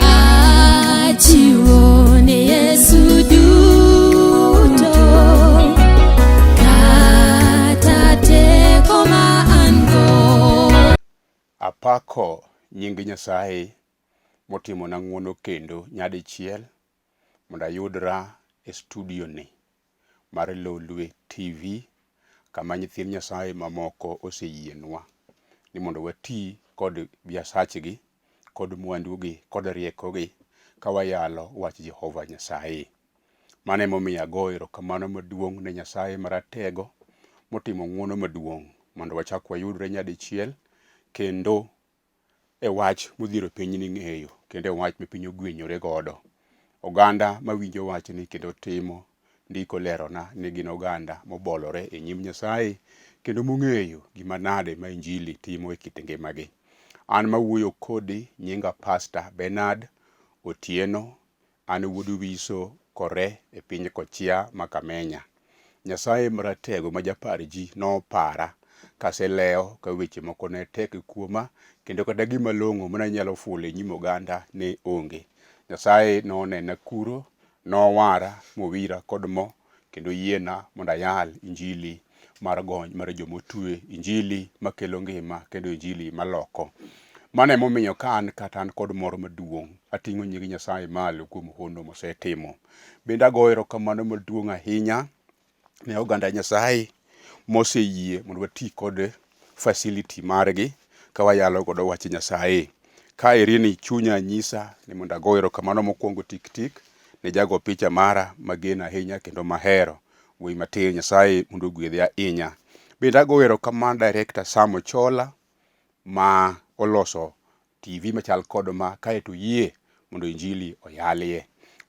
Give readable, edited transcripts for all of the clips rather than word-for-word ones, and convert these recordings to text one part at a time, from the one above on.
Achiwo ne Yesu duto kata teko ma an go. Apako nying Nyasaye motimona ng'wono kendo nyadichiel mondo ayudra e studio ni mar Lolwe TV kama nyithind Nyasaye mamoko oseyienwa ni mondo wati kod biasachgi kod mwandugi kod riekogi ka wayalo wach Jehova Nyasaye. Mano emomiyo agoyo erokamano maduong' ne Nyasaye Maratego motimo ng'wono maduong' mondo wachak wayudre nyadichiel kendo e wach modhiero piny ni ng'eyo kendo e wach ma piny ogwenyore godo. Oganda mawinjo wachni kendo timo ndiko lerona ni gin oganda mobolore e nyim Nyasaye kendo mong'eyo gima nade ma injili timo e kit ngimagi. An mawuoyo kodi nyinga Pastor Bernard Otieno, an wuod Wiso Kore e piny Kochia ma Kamenya. Nyasaye Maratego ma japar ji nopara kaselewo ka weche moko ne tek kuoma kendo kata gima long'o mane anyalo fulo e nyim oganda ne onge. Nyasaye nonena kuro, nowara mowira kod mo kendo oyiena mondo ayal injili mar gony mar jomotwe, injili makelo ngima kendo injili maloko. Mano emomiyo ka an kata an kod mor maduong' ating'o nying Nyasaye malo kuom hono mosetimo. Bende agoyo erokamano maduong' ahinya ne oganda Nyasaye moseyie mondo wati kod facility margi ka wayalo godo wach Nyasaye. Kaeri ni chunya nyisa ni mondo ago erokamano mokwongo tik tik ne jago picha mara mageno ahinya kendo mahero wuoyi matin Nyasaye mondo ogwedhe ahinya. Bende ago erokamano director Sam Ochola ma oloso TV machal kod ma kaeto oyie mondo injili oyalie.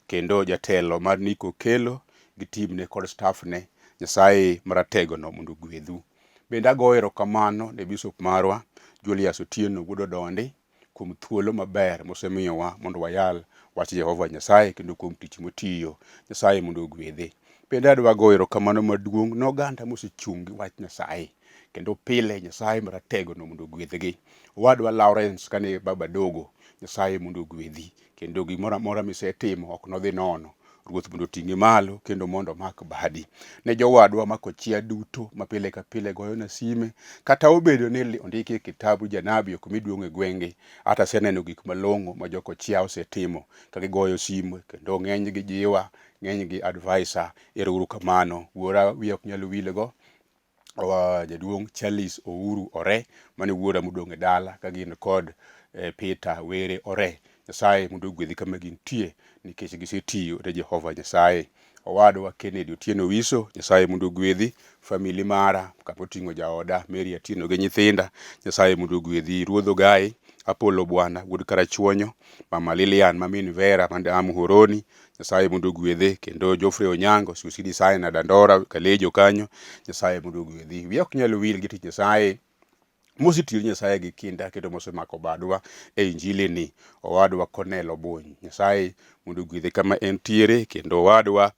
Kendo jatelo mar Nico Okello gi team ne kod staff ne, Nyasaye marategono mondo ogwedhu. Bende agoyo erokamano ne bishop marwa Julius Otieno wuod Odondi kuom thuolo maber mosemiyowa mondo wayal wach Jehova Nyasaye kendo kuom tich motiyo. Nyasaye mondo ogwedhe. Bende adwa goyo erokamano maduong' ne oganda mosechung' gi wach Nyasaye kendo pile Nyasaye marategono mondo ogwedhgi. Owadwa Lawrence kane baba dogo, Nyasaye mondo ogwedhi kendo gimoro amora misetimo ok nodhi nono. Ruoth mondo oting'i malo kendo mondo omak badi. Ne jowadwa ma kochia duto ma pile ka pile goyona sime, kata obedo ni ondiki e kitabu janabi ok mi duong' e gweng'gi, ata aseneno gik malong'o ma jokochia osetimo ka gigoyo simu kendo ng'enygi jiwa, ng'enygi advisa. Ero uru kamano. Wuora wiya ok nyal wilgo jaduong' Charles Ouru Ore mane wuora modong' e dala ka gin kod Peter Were Ore. Nyasaye mondo ogwedhi kama gintie nikech gisetiyo ne Jehova Nyasaye. Owadwa Kennedy Otieno Wiso, Nyasaye mondo ogwedhi. Famili mara kama oting'o jaoda Mary Atieno gi nyithinda, Nyasaye mondo ogwedhi. Ruodh Ogai, Apollo Bwana wuod Karachuonyo, Mama Lilian ma min Vera man Muhoroni, Nyasaye mondo ogwedhe kendo Geoffrey Onyango Susi Designer Dandora Kalejo kanyo Nyasaye mondo ogwedhi. Wiya ok nyal wil gi tich Nyasaye mosetiyo Nyasaye gi kinda kendo mosemako badwa e injili ni owadwa Cornel Obuny. Nyasaye mondo ogwedhe kama entiere kendo owadwa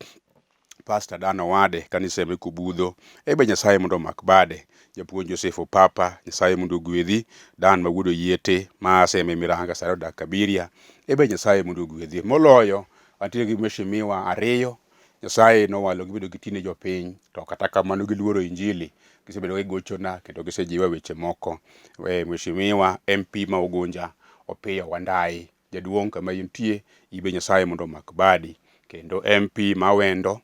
Pastor Dan Owade kanisa me Kobudho ebe Nyasaye mondo omak bade. Japuonj Joseph Opapa Nyasaye mondo ogwedhi. Dan ma wuod Oyiete ma aseme Miranga sani odak Kabiria ebe Nyasaye mondo ogwedhi. Moloyo antiere gi mheshimiwa ariyo Nyasaye nowalo gibedo gitine jopiny to kata kamano giluoro injili gisebedo ka gigochona kendo gisejiwa weche moko. Mheshimiwa MP ma Ugunja Opiyo Wandayi Jaduong' kama intie, ibe Nyasaye mondo omak badi. Kendo MP ma Awendo,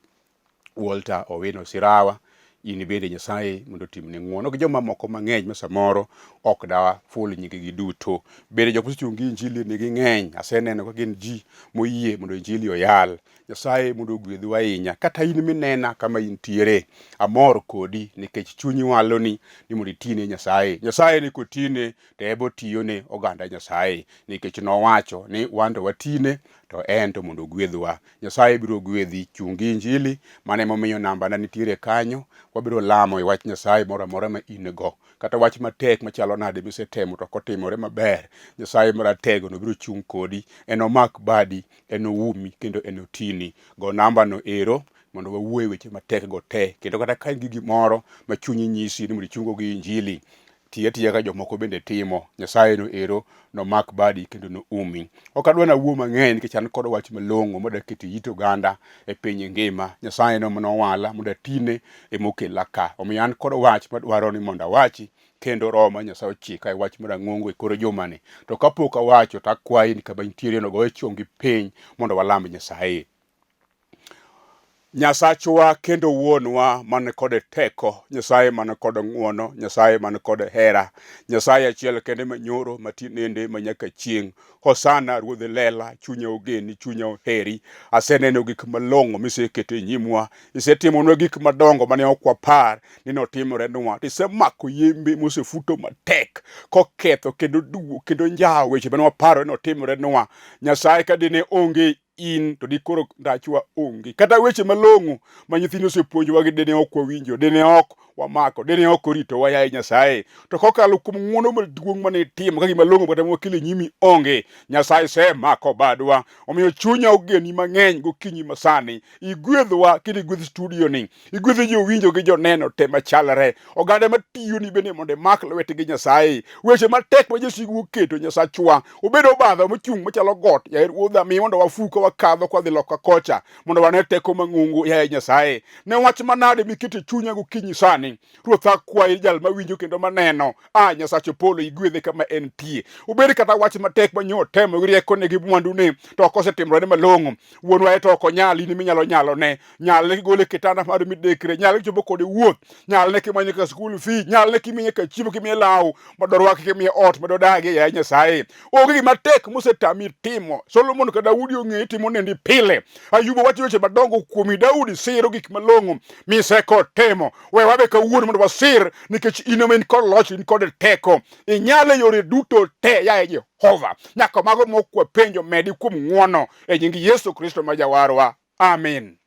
Walter Owino Sirawa, in bende Nyasaye mondo otimni ng'wono gi joma moko mang'eny ma samoro ok daful nyinggi duto. Bende jok mosechung' gi injili ni ging'eny, aseneno ka gin ji moyie mondo injili oyal. Nyasaye mondo ogwedhu ahinya. Kata in minena kama intiere, amor kodi nikech chunyi waloni ni mondo itine Nyasaye. Nyasaye ni kotine to ebe otiyone oganda Nyasaye nikech nowacho ni wan to watine to en to mondo ogwedhwa. Nyasaye biro gwedhi, chung' gi injili, mano emomiyo nambana nitiere kanyo, wabiro lamo e wach Nyasaye moro amora ma in go. Kata wach matek machalo nade misetemo to ok otimore maber, Nyasaye maratego no biro chung' kodi, enomak badi, enoumi kendo enotini. Go nambano ero mondo wawuo e weche matek go te, kendo kata ka in gi gimoro ma chunyi nyisi ni mondo ichung go gi injili, Ti atiya ka jomoko bende timo. Nyasaye no ero nomak badi kendo noumi. Ok adwa nawuo mang'eny nikech an kod wach malong'o madwa keto e it oganda e piny ngima. Nyasaye no manowala mondo atine emokela ka. Omiyo an kod wach madwaro ni mondo awachi kendo roho mar Nyasaye ochika e wach marang'ongo e kor jumani. To kapok awacho to akwayi ni kama intiere no goye chongi piny mondo walam Nyasaye. Nyasachwa kendo wuonwa man kod teko, Nyasaye man kod ng'wono, Nyasaye man kod hera, Nyasaye achiel kende manyoro matinende manyaka chieng'. Hosana Ruodh lela, chunya ogeni, chunya oheri. Aseneno gik malong'o miseketo e nyimwa, isetimonwa gik madongo mane ok wapar ni notimorenwa. Isemako yembe mosefuto matek koketho kendo duwo kendo njawo weche mane waparo ni notimorenwa. Nyasaye ka dine onge in to dikoro ndachwa onge kata weche malong'o ma nyithindo osepuonjowa gi dine ok wawinjo dine ok wamako dine ok oritowa yaye Nyasaye to kokalo kuom ng'wono maduong' mane itimo ka gima long'o kata mwakelo e nyimi onge Nyasaye semako badwa omiyo chunya ogeni mang'eny gokinyi masani igwedhwa kendo igwedh studio ni igwedho jowinjo gi joneno te machalre oganda matiyoni bende mondo imak lwetgi Nyasaye weche matek ma jasigu oketo Nyasachwa obed obadho mochung' machalo got yaye Ruodha mi mondo wafu ka wakadho kwa dhi loka kocha mondo wane teko mang'ongo yaye Nyasaye ne wach manade miketo e chunya gokinyi sani Ruoth akwayi jal mawinjo kendo maneno a Nyasach polo igwedhe kama entie obed kata wach matek ma nyo temo gi riekone gi mwandune to ok osetimorene malong'o wuonwa to ok onyal in eminyalo nyalone nyalne kigole kitanda mar midekre nyalne kichopo kode wuoth nyalne kimanye ka school fee nyalne kimiye ka chiemo kimiye law madorwaki kimiye ot madodagie yaye Nyasaye onge gima tek mosetami timo Solomon ka Daudi ong'eyi timo nendi pile Ayubu wacho weche madongo kuomi Daudi siro gik malong'o miseko timo we wabe kawuono mondo wasir nikech in ema in kod loch in kod teko inyalo yore duto te yaye Jehova nyaka mago mok wapenjo medi kuom ng'wono e nying Yesu Kristo ma jawarwa amin.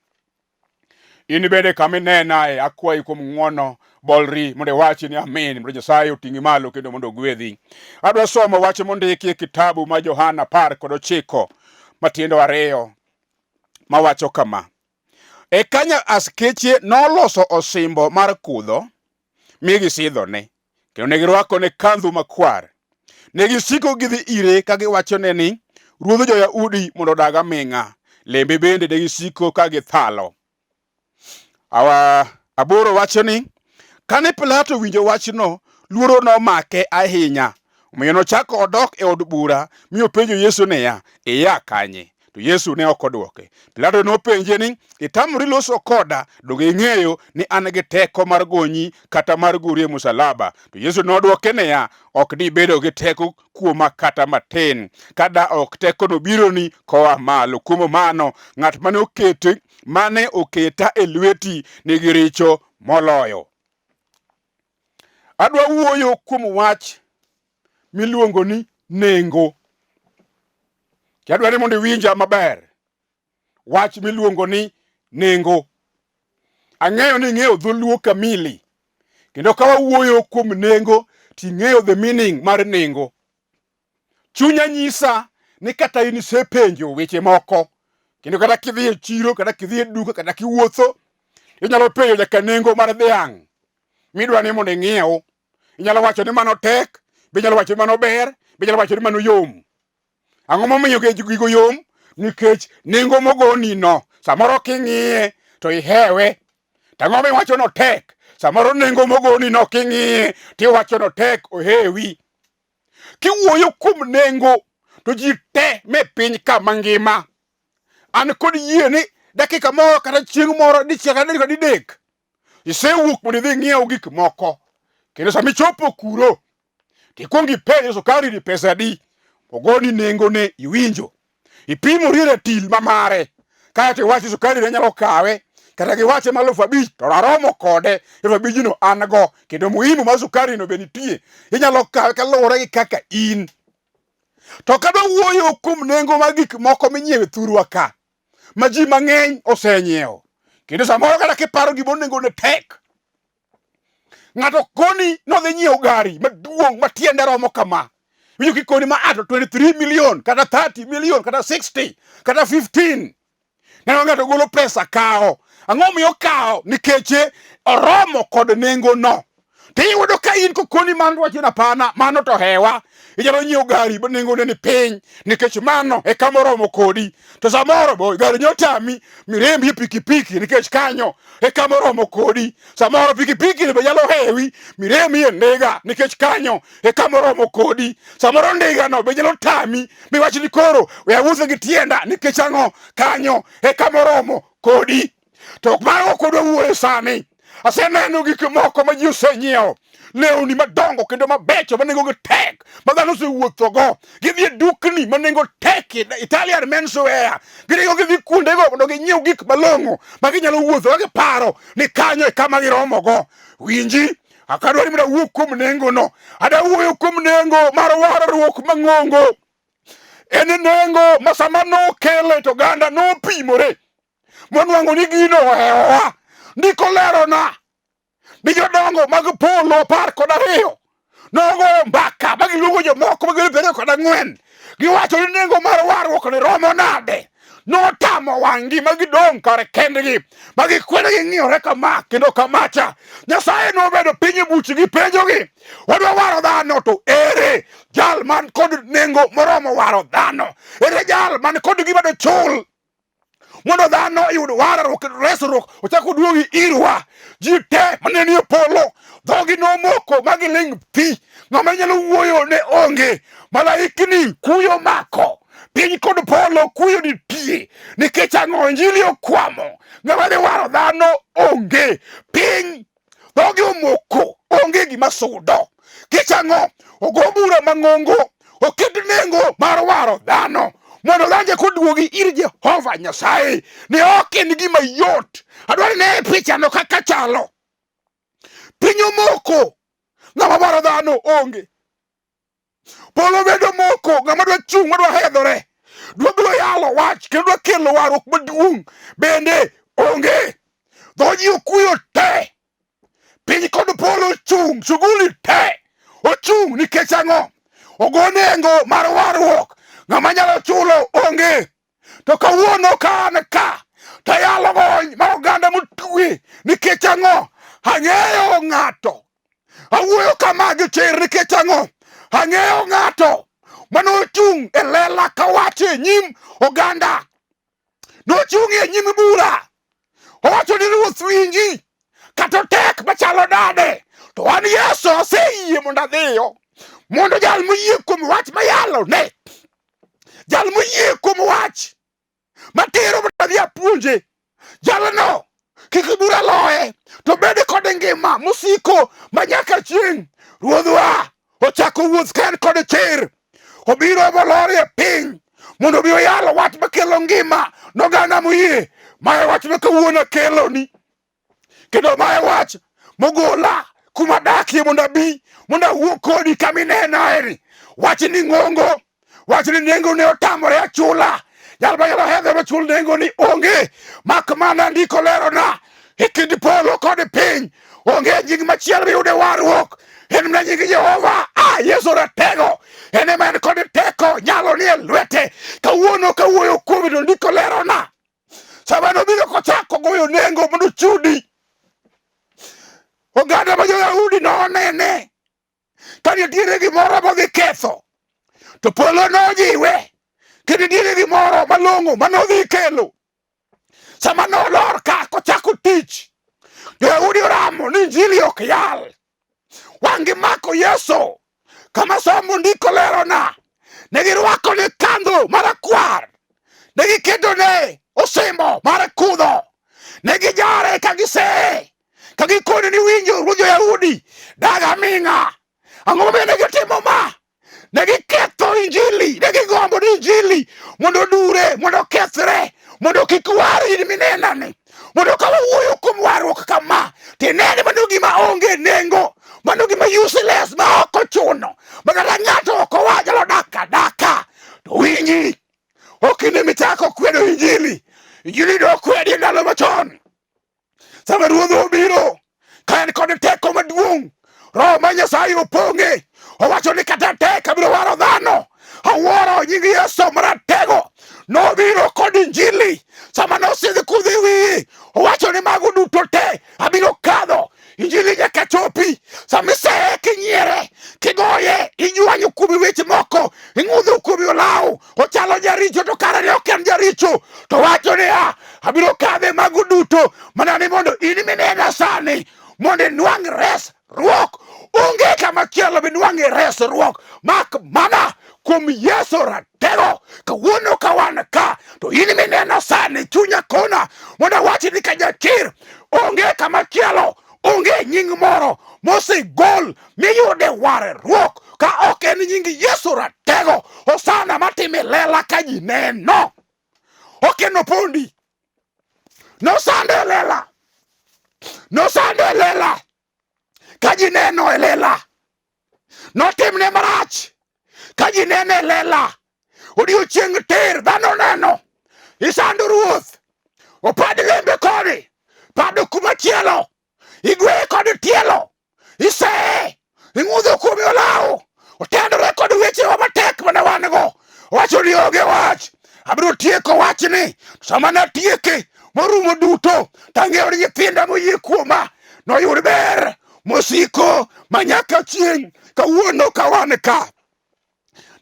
In bende kama inenae akwayi kuom ng'wono bolri mondo iwachi ni amin mondo Nyasaye oting'i malo kendo mondo ogwedhi. Adwa somo wach mondiki e kitabu ma Johana 19 matindo 2 mawacho kama. Eka askeche noloso osimbo mar kudho mi gisidhone kendo ne girwakone kandhu makwar. Ne gisiko gidhi ire ka giwachone ni, Ruodh jo-Yahudi mondo odag aming'a. Lembe bende ne gisiko ka githalo. Awa aboro wacho ni, kane Pilato owinjo wachno, luoro nomake ahinya. Omiyo nochako odok e od bura mi openjo Yesu niya, Ia kanye? To Yesu ne ok odwoke. Pilato nopenje ni, Itamori loso koda? Donge ing'eyo ni an gi teko mar gonyi kata mar guri e musalaba? To Yesu nodwoke niya, Ok dibedo gi teko kuoma kata matin, ka da ok tekono bironi koa malo. Kuom mano, ng'at mane okete mane oketa e lweti nigi richo moloyo. Adwa wuoyo kuom wach miluongo ni nengo. Adwa ni mondo iwinja maber. Wach miluongo ni nengo. Ang'eyo ni ing'eyo dholuo kamili. Kendo ka wawuoyo kuom nengo, to ing'eyo the meaning mar nengo. Chunya nyisa ni kata in isepenjo weche moko, kendo kata kidhi e chiro, kata kidhi e duka, kata kiwuotho, inyalo penjo nyaka nengo mar dhiang' midwa ni mondo ing'iew. Inyalo wacho ni mano tek, be inyalo wacho ni mano ber, be inyalo wacho ni mano yom. Ang'o momiyo gigo yom? Nikech nengo mogoni no, samoro king'iye to ihewe. To ang'o miwacho no tek? Samoro nengo mogoni no king'iye tiwacho no tek, ohewi. Kiwuoyo kuom nengo to ji te me piny ka mangima an kod yie ni dakika moro kata chieng' moro dichiel kata dakika didek isewuok mondo idhi ing'iew gik moko kendo sama ichopo kuro tikwong ipenjo sukari ni pesa adi ogoni nengone iwinjo ipimori e ratil ma mare kaeto iwacho sukari ne nyalo kawe kata giwache ma 5,000 to aromo kode 5,000 no an go kendo muhimu mar sukari no be nitie inyalo kawe kaluwore gi kaka in to kadwa wuoyo kuom nengo mar gik moko minyiewo e thurwa ka ma ji mang'eny osenyiewo kendo samoro kata kiparo gima onego ne tek ng'ato koni nodhi nyiewo gari maduong' ma tiende romo kama winjo kikoni ma ato 23 million kata 30 million kata 60 kata 15 neno ng'ato golo pesa kawo ang'o miyo kawo nikech oromo kod nengo no. Tiyudo ka in kokoni mano dwacho ni apana, mano to hewa. Inyalo nyiewo gari ma nengone ni piny nikech mano e kama oromo kodi. To samoro bo gari nyalo tami mirembi e pikipiki nikech kanyo e kama oromo kodi. Samoro pikipiki ni be nyalo hewi mirembi e ndiga nikech kanyo e kama oromo kodi. Samoro ndiga no be nyalo tami miwach ni koro we awuotho gi tienda nikech ang'o kanyo e kama oromo kodi. To mago ok wadwa wuoyo sani. Aseneno gik moko ma ji osenyiewo, lewni madongo kendo mabecho ma nengogi tek, ma dhano osewuothogo. Gidhi e dukni ma nengo tek, Italian men's wear. Giringo gidhi kuondego mondo ginyiew gik malong'o ma ginyalo wuotho ka giparo ni kanyo e kama giromogo. Winji, ok adwar ni mondo awuo kuom nengono. Adwa wuoyo kuom nengo mar warruok mang'ongo. En nengo ma sama nokele to oganda nopimore monwang'o ni gino ohewowa. Ndiko lerona ni jodongo mag polo 12 nogoyo mbaka ma giluongo jomoko ma gin 24. Giwacho ni nengo mar warruok ni romo nade. Notamo wang'gi ma gidong' kar kendgi ma gikwedo ging'iyore kama kendo kamacha. Nyasaye nobedo piny e buchgi penjogi, wadwa waro dhano to ere jal man kod nengo moromo waro dhano? Ere jal man kod gima dochul mondo dhano oyud warruok kendo resruok ochak oduogi irwa? Ji te mane nie polo dhogi nomoko ma giling' thi, ng'ama nyalo wuoyo ne onge. Malaikni kuyo mako piny kod polo, kuyo nitie nikech ang'o? Injili okwamo, ng'ama dhi waro dhano onge. Piny dhogi omoko, onge gima sudo. Kech ang'o? Ogo bura mang'ongo, oket nengo mar waro dhano mondo dhanje koduogi ir Jehova Nyasaye. Ne ok en gima yot. Adwaro ne pichano kaka chalo. Piny omoko, ng'ama waro dhano onge. Polo bedo moko, ng'ama dwa chung', madwa hedhore, dwa biro yalo wach kendo dwa kelo warruok maduong' bende onge. Dho ji okuyo te, piny kod polo ochung', shughuli te ochung' nikech ang'o? Ogo nengo mar warruok, ng'ama nyalo chulo onge. To kawuono ka an ka, to ayalo gony mar oganda motwe nikech ang'o? Ang'eyo ng'ato. Awuoyo kama gi chir nikech ang'o? Ang'eyo ng'ato mane ochung' e lela kawacho e nyim oganda. Nochung' e nyim bura. Owacho ni Ruoth winji, kata otek machalo nade, to an Yesu aseyie mondo adhiyo, mondo jal moyie kuom wach mayalo ne, jal moyie kuom wach matero mondo adhi apuonje, jalno kik bura loye, to bed kod ngima mosiko ma nyaka chieng'. Ruodhwa ochako wuoth ka en kod chir, obiro molor e piny mondo obi oyal wach makelo ngima noganda moyie. Mae wach ma kawuono akeloni, kendo mae wach mogola kuma adakie mondo abi mondo awuo kodi kama inenaeni. Wach ni ng'ongo, wach ni nengo ne otamore achula. Jal manyalo hedho machul nengo ni onge, mak mana ndiko lerona e kind polo kod piny onge nying machielo miyude warruok, en mana nying Jehova. Ah, Yesu ratego, en ema en kod teko, nyalo ni e lwete. Kawuono kawuoyo kuome to ndiko lerona sama nobiro kochako goyo nengo mondo ochudi, oganda ma jo-Yahudi nonene ka nitiere gimoro modhi ketho to polo nojiwe, kendo nitiere gimoro malong'o manodhi kelo. Sama nolor ka kochako tich, jo-Yahudi oramo ni injili ok yal. Wang' gimako Yesu kama somo ndiko lerona, ne girwako ne kandho marakwar, ne giketo ne osimbo mar kudho, ne gijare ka giseye, ka gikone ni winjo ruodh jo-Yahudi, dag aming'a. Ang'o momiyo ne gitimo ma? Ne giketho injili, ne gigombo ni injili mondo odure, mondo okethre, mondo kik war in minenani, mondo ka wawuoyo kuom warruok kama, tinene mano gima onge nengo, mano gima useless, ma ok ochuno, ma kata ng'ato ok owa nyalo dak adaka. To winji, ok in emichako kwedo injili. Injili nokwedi e ndalo machon. Sama Ruodh obiro ka en kod teko maduong', Roho ma Nyasaye opong'e, owacho ni kata tek abiro waro dhano. Awuoro nying Yesu maratego, nobiro kod injili. Sama nosidh kudho e wiye, owacho ni mago duto te abiro kadho. Injili nyaka chopi. Sama to kare ne ok en jaricho. To wacho niya, abiro kadhe mago duto mana ni mondo in minena sani mondo inwang' resruok. Onge kama chielo minwang'e resruok mak mana kuom Yesu ratego. Kawuono ka wan ka to in minena sani chunya kona mondo awach ni ka jachir onge kama chielo onge nying moro mosegol miyude warruok ka ok en nying Yesu ratego. Hosana matime lela ka ji neno. Ok en opondi. Nosande e lela. Nosande e lela. Ka ji neno e lela. Notimne marach. Ka ji neno e lela. Odiochieng' tir dhano neno. Isando ruoth. Opad lembe koni. Pado kumachielo. Igweye kod tielo. Iseye. Ing'udho kuome olawo. Otendore kod wechewa matek mane wan go. Owacho ni onge wach. Abiro tieko wachni. Sama natieke morumo duto, tang'eyo ni nyithinda moyie kuoma noyud ber mosiko manyaka chieng'. Kawuono ka wan ka,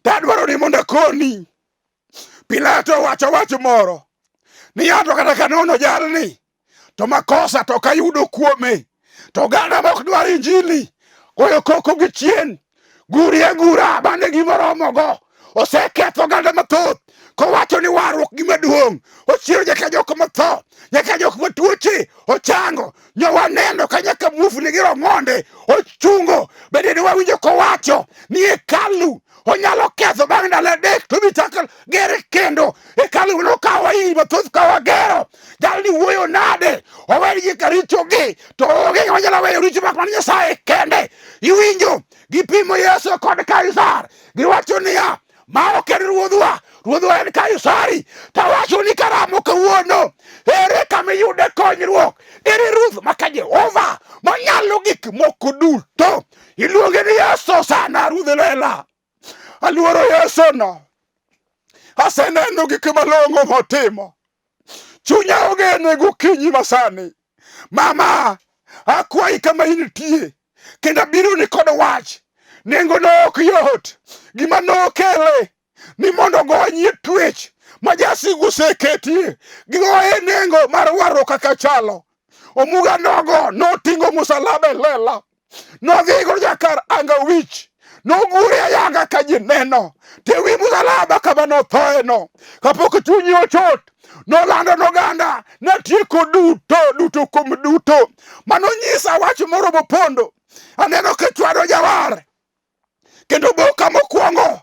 tadwaro ni mondo akoni. Pilato owacho wach moro ni anto kata kanono jalni to makosa to ok ayudo kuome to oganda ma ok dwar injili goyo koko gi chien guri agura bande gimoromogo oseketho oganda mathoth kowacho ni warruok gima duong' ochiero nyaka jok motho nyaka jok matuoche ochango nyo waneno ka nyaka muofni gi rong'onde ochungo bende ne wawinjo kowacho ni hekalu onyalo ketho bang' ndalo adek to obi chak gere kendo hekalu nokawa higni mathoth ka wagero jalni wuoyo nade owengi ka richogi to onge ng'ama nyalo weyo richo mak mana Nyasaye kende iwinjo gipimo Yesu kod Kaisar giwacho niya ma ok en ruodhwa ruodhwa en Kaisari tawacho ni karamo kawuono ere kama iyude konyruok ere ruoth maka Jehova manyalo gik moko duto iluonge ni Yesu sana ruodh lela aluoro Yesu no aseneno gik malong'o motimo chunya ogene gokinyi masani mama akwayi kama intie kendo abironi kod wach nengo no ok yot gima nokele ni mondo ogonyi e twech ma jasigu oseketie gigoye nengo mar warruok kaka chalo omuga nogo noting'o musalaba e lela nodhigo nyaka anga wich nogure ayanga ka ji neno to ewi musalaba kama nothoeno kapok chunyi ochot nolando noganda natieko duto duto kuom duto mano nyisa wach moro mopondo aneno ka chwado jawar kendo boka mokwongo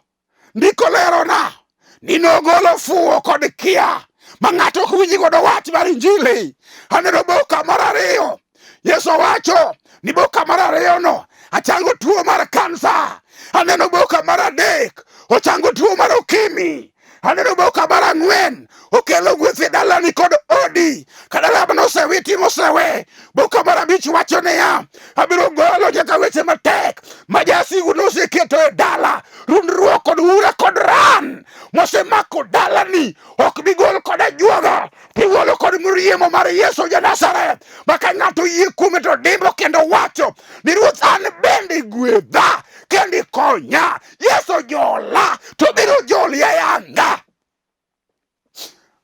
ndiko lerona ni nogolo fuwo kod kia ma ng'ato ok winji godo wach mar injili aneno boka mar ariyo yesu wacho ni boka mar ariyono achango tuo mar kansa aneno boka mar adek ochango tuo mar okimi aneno boka mar ang'wen okelo gweth e dalani kod odi ka dala mane osewiti mosewe boka mar abich wacho niya abiro golo nyaka weche matek ma jasigu noseketo e dala rundruok kod ura kod ran mosemako dalani ok bi gol kod ajuoga tigolo kod mriemo mar Yesu ja Nazareth ma ka ng'ato yie kuome to dimbo kendo wacho ni ruoth an bende gwedha kendo ikonya Yesu jola to biro joli ayanga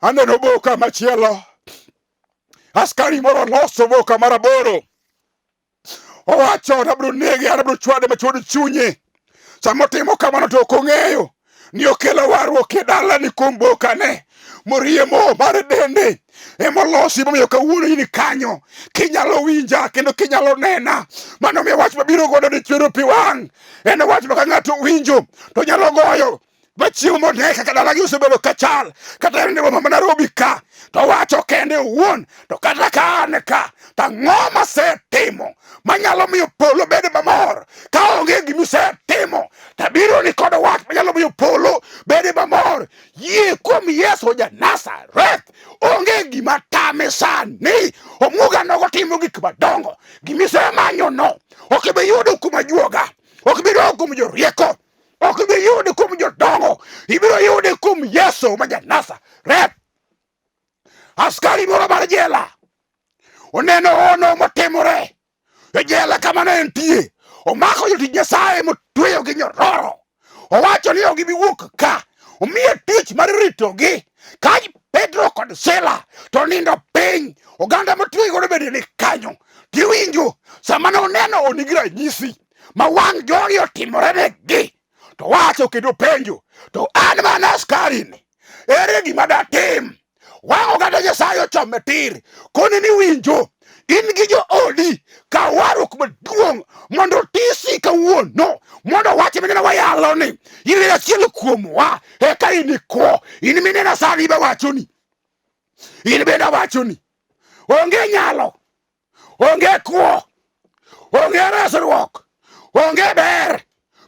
aneno boka machielo askari moro loso boka mar aboro owacho abiro nege an abiro chwade machwad chunye sama otimo kamano to ok ong'eyo ni okelo warruok e dalani kuom bokane moriemo mar dende emolosi momiyo kawuono in kanyo kinyalo winja kendo kinyalo nena mano miyo wach mabiro godo ni chwero pi wang' en wach ma ka ng'ato winjo to nyalo goyo machiemo mone kaka dalagi osebedo ka chal kata en e boma ma Nairobi ka to wacho kende owuon to kata ka an ka to ang'o masetimo manyalo miyo polo bed mamor ka onge gimisetimo tabiro ni kod wach manyalo miyo polo bed mamor yie kuom Yesu ja Nazareth onge gima tame sani omuga nogo timo gik madongo gimisemanyono ok ibi yudo kuom ajuoga ok ibi yudo kuom jorieko ok ibi yude kuom jodongo ibiro yude kuom Yesu ma ja Nazareth askari moro mar jela oneno hono motimore e jela kama ne entie omako jotich Nyasaye motweyo gi nyororo owacho ni ok gibi wuok ka Omiye tich mar ritogi. Ka Petro kod Sila to nindo piny, oganda motwe godo bende ni kanyo. Tiwinjo sama noneno onigi ranyisi ma wang' jogi otimore negi, to wacho kendo penjo, to an mana askari ni, ere gima datim? Wang' oganda Nyasaye ochome tir, koni ni winjo, in gi joodi kaw warruok maduong' mondo otisi kawuono, mondo wach mineno wayalo ni in achiel kuomwa, eka in ikwo. In minena sani be wachoni, in bende awachoni, onge nyalo, onge kwo, onge resruok, onge ber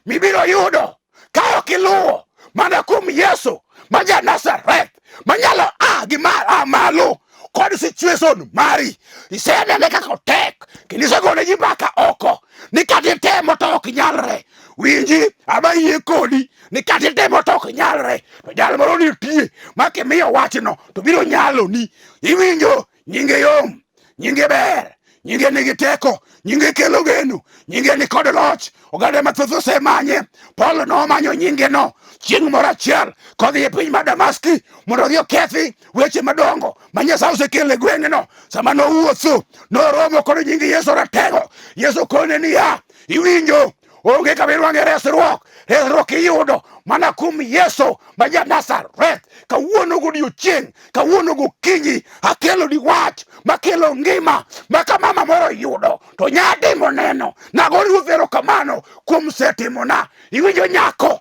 mibiro yudo ka ok iluwo mana kuom Yesu ma ja Nazareth manyalo a gi a malo kod situation mari. Isenene kaka otek kendo isegone ji mbaka oko ni kata itemo to ok nyalre. Winji, aba yie kodi ni kata itemo to ok nyalre, to jal moro nitie ma kimiyo wachno to biro nyaloni. Iwinjo, nyinge yom, nyinge ber, nyinge nigi teko, nyinge kelo geno, nyinge ni kod loch. Oganda mathoth osemanye. Paulo nomanyo nyingeno chieng' moro achiel kodhi e piny mar Damaski mondo odhi okethi weche madongo ma Nyasaye osekelo e gweng'no. Sama nowuotho, noromo kod nying Yesu ratego. Yesu kone niya, iwinjo, onge kama irwang'e resruok. Resruok iyudo mana kuom Yesu ma ja Nazareth. Kawuono godiochieng', kawuono gokinyi, akelo ni wach makelo ngima ma ka mama moro yudo to nya timo neno. Nago Ruoth erokamano kuom setimona. Iwinjo nyako?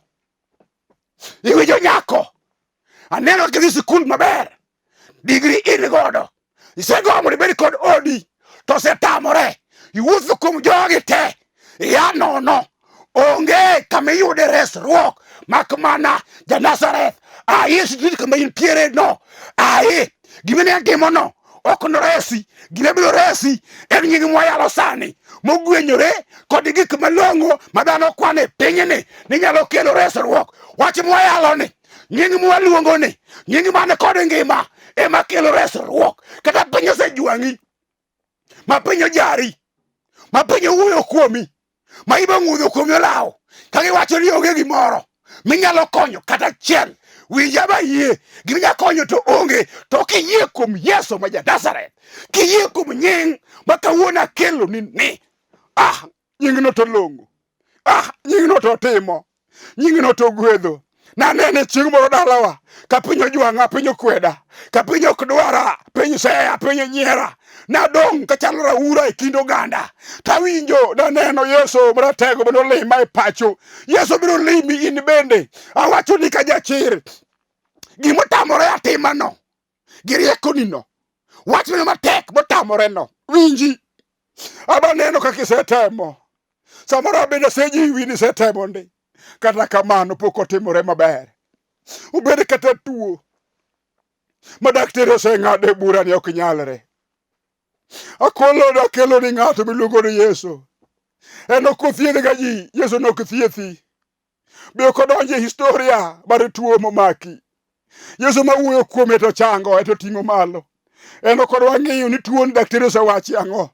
Iwinjo nyako? Aneno kidhi sikul maber, digri in godo, isegombo ibed kod odi to osetamore. Iwuotho kuom jogi te, iya nono, onge kama iyude resruok mak mana ja Nazareth. Aye street kama intiere no, aye gima ne timono ok noresi. Gima biro resi en nying mwayalo sani mogwenyore kod gik malong'o ma dhano kwano e pinyni ni nyalo kelo resruok. Wach mwayalo ni, nying mwaluongo ni, nying man kod ngima ema kelo resruok. Kata piny osejwang'i, ma piny ojari, ma piny owuoyo kuomi, ma ibo ng'udho kuomi olawo, ka giwacho ni onge gimoro minyalo konyo kata achiel. Winja ba yie, gima inyalo konyo to onge, to kiyie kuom Yesu ma ja Nazareth, kiyie kuom nying ma kawuono akelo ni ni, ah, nyingno to long'o, ah, nyingno to timo, nyingno to gwedho. Nanene chieng' moro dalawa ka piny ojwang'a, piny okweda, ka piny ok dwara, piny seya, piny nyiera. Nadong' kachalo raura e kind oganda. Tawinjo naneno Yesu maratego mane olima e pacho. Yesu biro limi in bende. Awacho ni ka jachir, gimotamore atimano gi riekonino, wachno matek motamoreno, winji. Aba neno kaka isetemo. Samoro abende asejiwi ni isetemo ndi. Kata kamano pok otimore maber. Ubed kata tuo ma daktari oseng'ado e bura ni ok nyalre. Akolo nakelo ni ng'ato miluongo ni Yesu. En ok othiedhga ji, Yesu ne ok thiethi. Be ok odonjo e historia mar tuo momaki. Yesu ma wuoyo kuome to chango, to ting'o malo. En ok odwa ng'iyo ni tuo ni daktari osewachi ang'o.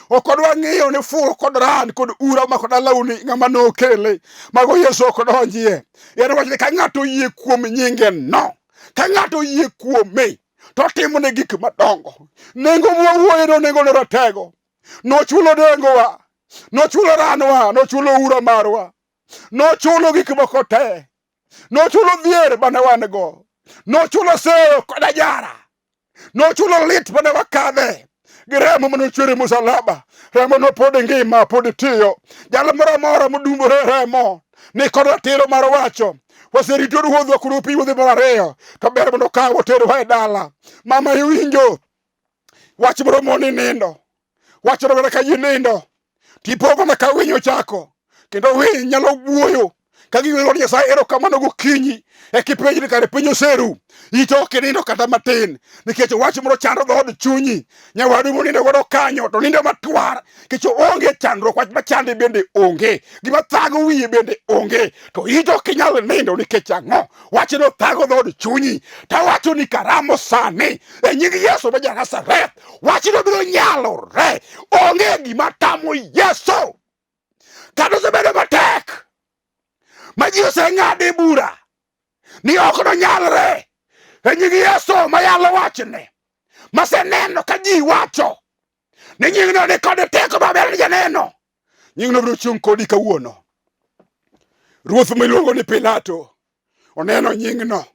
Ok odwa ng'iyo ni furo kod ran kod ura omako dalau ni ng'ama nokele. Mago Yesu ok donjie. En owacho ni ka ng'ato oyie kuom nyinge no, ka ng'ato oyie kuome, to otimo ne gik madongo. Nengo mwawuoye no nengo no ratego. Nochulo nengowa, nochulo ranwa, nochulo ura marwa, nochulo gik moko te, nochulo dhier mane wan go, nochulo seyo kod ajara, nochulo lit mane wakadhe gi remo mane ochwer e musalaba. Remo no pod ngima, pod tiyo. Jal moro amora modumbore e remo ni kod ratiro mar wacho waserito ruodhwa koro pi wuodhe mar ariyo to ber mondo okaw oterwa e dala. Mama iwinjo wach moro moni nindo, wach moro mana ka ji nindo tipo mana ka winy ochako kendo winy nyalo wuoyo ka giwero ni Nyasaye erokamano gokinyi e kipenj ni kare piny oseru ito ok inindo kata matin nikech wach moro chando dhood chunyi nyawadu monindo godo kanyo to nindo matwar nikech onge chandruok wach machande bende onge gima thago wiye bende onge to ito ok inyal nindo nikech ang'o wachno thago dhood chunyi tawacho ni karamo sani e nying Yesu ma ja-Nazareth wachno biro nyalore onge gima tamo Yesu kata osebedo matek ma ji oseng'ade bura ni ok nonyalre e nying Yesu mayalo wachne maseneno ka ji wacho ni nyingno ni kod teko maber ni janeno nyingno biro chung' kodi kawuono. Ruoth miluongo ni Pilato oneno nyingno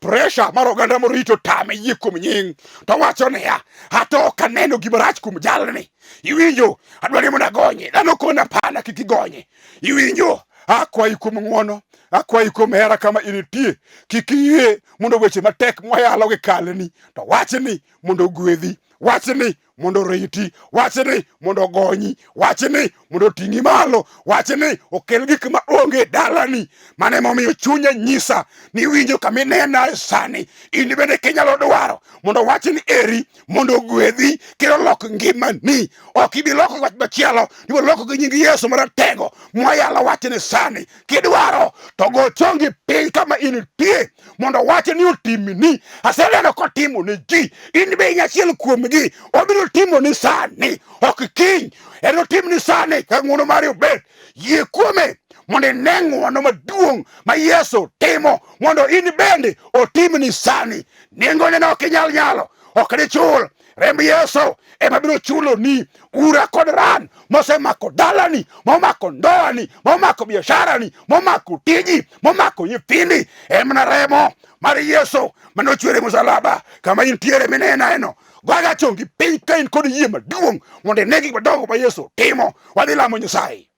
pressure mar oganda morito tame yie kuom nying to wacho niya ato ok aneno gima rach kuom jalni iwinjo adwa ni mondo agonye dhano kona pana kik igonye iwinjo akwayi kuom ng'wono akwayi kuom hera kama initie kik iyie mondo weche matek mwayalo gi kalni to wachni mondo ogwedhi wachni mondo oriti, wachni mondo ogonyi, wachni mondo oting'i malo, wachni okel gik ma onge e dalani. Mano emomiyo chunya nyisa ni winjo kama inena e sani, in bende kinyalo dwaro mondo wachni eri mondo ogwedhi kendo olok ngimani. Ok ibi loko wach machielo, ibiro loko gi nying Yesu maratego mwayalo wachni sani. Kidwaro to go chongi piny kama intie mondo wache ni otimni. Aseneno kotimo ne ji, in be in achiel kuomgi. Obiro timo ni sani, ok kiny. En otimni sani ka ng'wono mari obet. Yie kuome mondo ine ng'wono maduong' ma Yesu timo mondo in bende otimni sani. Nengone ne ok inyal nyalo, ok dichul. Remb Yesu ema biro chuloni ura kod ran mosemako dalani, momako ndoani, momako biasharani, momako tiji, momako nyithindi. En mana remo mar Yesu mane ochwer e musalaba kama intiere mineneno. Goga chongi piny ka in kod yie maduong' mondo ine gik madongo ma Yesu timo. Wadhi lamo Nyasaye.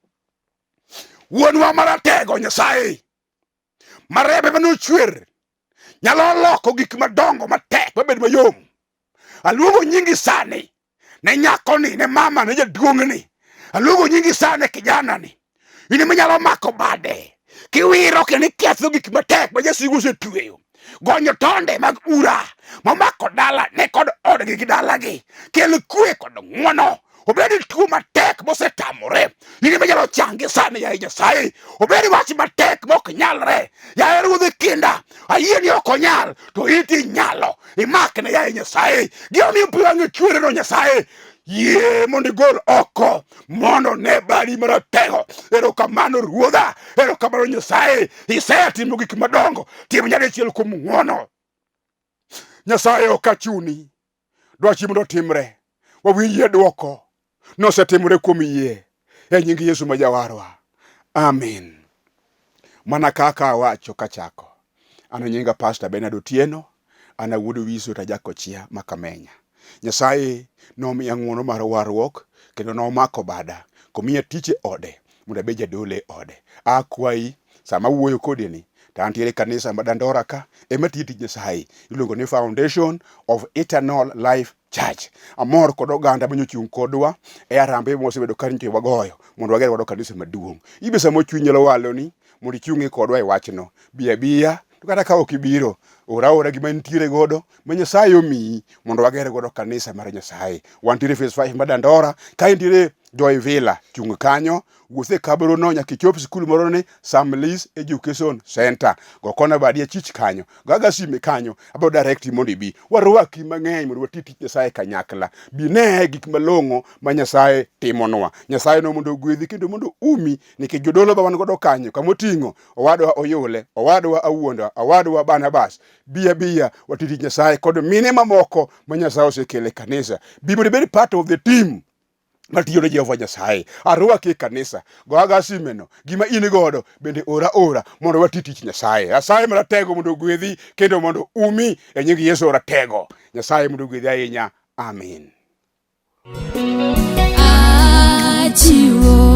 Wuonwa maratego Nyasaye ma rembe mane ochwer nyalo loko gik madongo matek mabed mayom. Aluongo nyingi sani ne nyakoni, ne mama, ne jaduong'ni. Aluongo nyingi sani kijanani. In ema inyalo mako bade kiwiro kendo iketho gik matek ma jasigu osetweyo. Gonyo tonde mag ura momako dala ne kod odgi gi dalagi. Kel kwe kod ng'wono. Obed tuo matek mosetamore. In ema inyalo change sani yaye Nyasaye. Obed wach matek mok nyalre. Yaye Ruodh kinda, ayie ni ok onyal, to in to inyalo. Imakne yaye Nyasaye. Gimomiyo pi wang'e chwereno Nyasaye. Yie mondo igol oko mondo ne badi maratego. Erokamano Ruodha, erokamano Nyasaye. Isetimo gik madongo, tim nyadichiel kuom ng'wono. Nyasaye ok achuni, dwachi mondo otimre. Wawinjie dwoko nosetimore kuom yie e nying Yesu ma Jawarwa. Amin. Mana kaka awacho kachako, an nyinga Pastor Bernard Otieno, an awuod Wiso to ajakochia ma Kamenya. Nyasaye nomiya ng'wono mar warruok kendo nomako bada komiya tich e ode mondo abed jadolo e ode. Akwayi sama awuoyo kodi ni to antiere e kanisa ma Dandora ka ema tiyo tij Nyasaye iluongo ni Foundation of Eternal Life Church. Amor kod oganda ma nyochung' kodwa e arambe mwasebedo ka nyocha wagoyo mondo wager godo kanisa maduong'. Ibe sama chunyi nyalo waloni mondo ichung'ie kodwa e wachno. Bi abiya to kata ka ok ibiro, or aora gima intiere godo ma Nyasaye omiyi mondo wager godo kanisa mar Nyasaye. Wantiere phase 5 ma Dandora, ka intiere Joy Villa, chung' kanyo, wuoth e kabro no nyaka ichop skul moro ni Sam Lee's Education Center. Go kona badi achich kanyo, gaga sime kanyo, abiro direct mondo ibi. Warwaki mang'eny mondo wati tich Nyasaye kanyakla. Bi ne gik malong'o ma Nyasaye timonwa. Nyasaye no mondo ogwedhi kendo mondo umi nikech jodolo ba wan godo kanyo kamoting'o owadwa Oyule, owadwa Awuonda, owadwa Barnabas, bi abiya wati tich Nyasaye kod mine mamoko ma Nyasaye osekelo e kanisa. Bi mondo ibed part of the team matiyo ne Jehova Nyasaye. Arwaki e kanisa, go aga simeno, gima in godo bende ora ora mondo wati tich Nyasaye. Nyasaye maratego mondo ogwedhi kendo mondo umi e nying Yesu ratego. Nyasaye mondo ogwedhi ahinya. Amin. Achiwo.